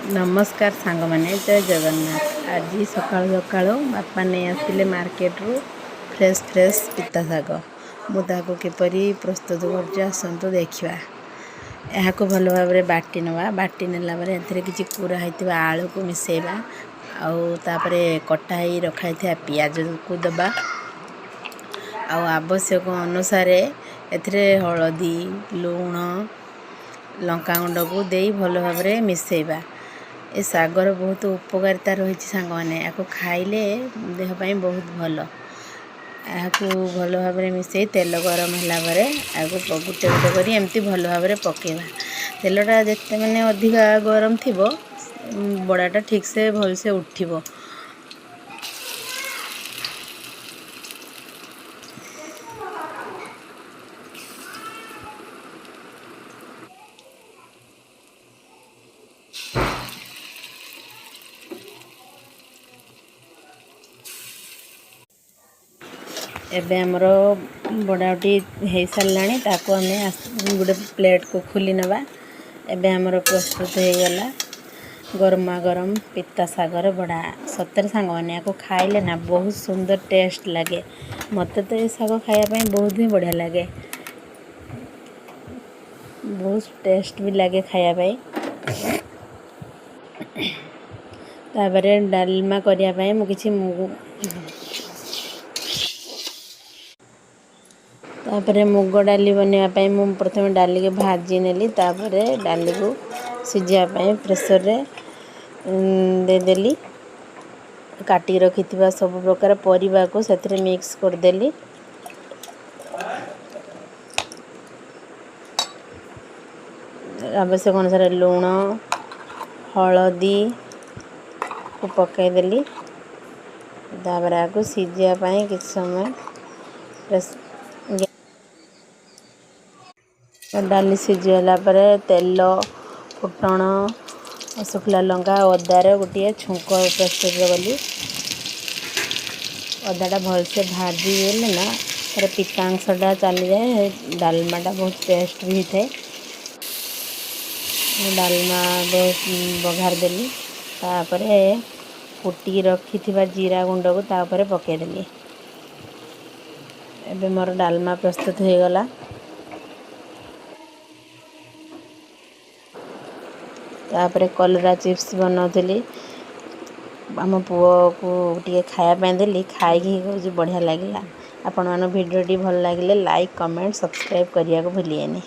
ନମସ୍କାର ସାଙ୍ଗମାନେ, ଜୟ ଜଗନ୍ନାଥ। ଆଜି ସକାଳୁ ସକାଳୁ ବାପା ନେଇ ଆସିଥିଲେ ମାର୍କେଟରୁ ଫ୍ରେଶ୍ ଫ୍ରେଶ୍ ପିତା ଶାଗ। ମୁଁ ତାକୁ କିପରି ପ୍ରସ୍ତୁତ କରୁଛି, ଆସନ୍ତୁ ଦେଖିବା। ଏହାକୁ ଭଲ ଭାବରେ ବାଟି ନେବା। ବାଟି ନେଲା ପରେ ଏଥିରେ କିଛି କୁରା ହେଇଥିବା ଆଳୁକୁ ମିଶାଇବା ଆଉ ତାପରେ କଟା ହେଇ ରଖା ହେଇଥିବା ପିଆଜକୁ ଦେବା ଆଉ ଆବଶ୍ୟକ ଅନୁସାରେ ଏଥିରେ ହଳଦୀ, ଲୁଣ, ଲଙ୍କାଗୁଣ୍ଡକୁ ଦେଇ ଭଲ ଭାବରେ ମିଶାଇବା। ଏ ଶାଗର ବହୁତ ଉପକାରିତା ରହିଛି ସାଙ୍ଗମାନେ। ଏହାକୁ ଖାଇଲେ ଦେହ ପାଇଁ ବହୁତ ଭଲ। ଏହାକୁ ଭଲ ଭାବରେ ମିଶାଇ ତେଲ ଗରମ ହେଲା ପରେ ଏହାକୁ ଗୋଟେ ଗୋଟେ କରି ଏମିତି ଭଲ ଭାବରେ ପକାଇବା। ତେଲଟା ଯେତେ ମାନେ ଅଧିକା ଗରମ ଥିବ, ବଡ଼ାଟା ଠିକ୍ସେ ଭଲସେ ଉଠିବ। ଏବେ ଆମର ବଡ଼ାଟି ହେଇସାରିଲାଣି, ତାକୁ ଆମେ ଗୋଟେ ପ୍ଲେଟ୍କୁ ଖୋଲି ନେବା। ଏବେ ଆମର ପ୍ରସ୍ତୁତ ହେଇଗଲା ଗରମା ଗରମ ପିତା ଶାଗର ବଡ଼ା। ସତରେ ସାଙ୍ଗମାନେ, ୟାକୁ ଖାଇଲେ ନା ବହୁତ ସୁନ୍ଦର ଟେଷ୍ଟ ଲାଗେ। ମୋତେ ତ ଏ ଶାଗ ଖାଇବା ପାଇଁ ବହୁତ ହିଁ ବଢ଼ିଆ ଲାଗେ, ବହୁତ ଟେଷ୍ଟ ବି ଲାଗେ ଖାଇବା ପାଇଁ। ତାପରେ ଡାଲମା କରିବା ପାଇଁ ମୁଁ କିଛି ତାପରେ ମୁଗ ଡାଲି ବନେଇବା ପାଇଁ ମୁଁ ପ୍ରଥମେ ଡାଲିକି ଭାଜି ନେଲି। ତାପରେ ଡାଲିକୁ ସିଝିବା ପାଇଁ ପ୍ରେସରରେ ଦେଇଦେଲି। କାଟିକି ରଖିଥିବା ସବୁ ପ୍ରକାର ପରିବାକୁ ସେଥିରେ ମିକ୍ସ କରିଦେଲି। ଆବଶ୍ୟକ ଅନୁସାରେ ଲୁଣ, ହଳଦୀକୁ ପକାଇଦେଲି। ତାପରେ ଆକୁ ସିଝିବା ପାଇଁ କିଛି ସମୟ ଡାଲି ସିଝିଗଲା ପରେ ତେଲ, ଫୁଟଣ, ଶୁଖିଲା ଲଙ୍କା, ଅଦାର ଗୋଟିଏ ଛୁଙ୍କ ପ୍ରସ୍ତୁତ କଲି। ଅଦାଟା ଭଲସେ ଭାଜିଦେଲେ ନା ତା'ର ପିତା ଅଂଶଟା ଚାଲିଯାଏ, ଡାଲମାଟା ବହୁତ ଟେଷ୍ଟ ବି ହେଇଥାଏ। ମୁଁ ଡାଲମା ବଘାରି ଦେଲି। ତାପରେ କୁଟିକି ରଖିଥିବା ଜିରା ଗୁଣ୍ଡକୁ ତା ଉପରେ ପକାଇଦେଲି। ଏବେ ମୋର ଡାଲମା ପ୍ରସ୍ତୁତ ହେଇଗଲା। ତାପରେ କଲରା ଚିପ୍ସ ବନାଉଥିଲି। ଆମ ପୁଅକୁ ଟିକେ ଖାଇବା ପାଇଁ ଦେଲି, ଖାଇକି କହୁଛି ବଢ଼ିଆ ଲାଗିଲା। ଆପଣମାନଙ୍କ ଭିଡ଼ିଓଟି ଭଲ ଲାଗିଲେ ଲାଇକ୍, କମେଣ୍ଟ, ସବସ୍କ୍ରାଇବ୍ କରିବାକୁ ଭୁଲିବେନି।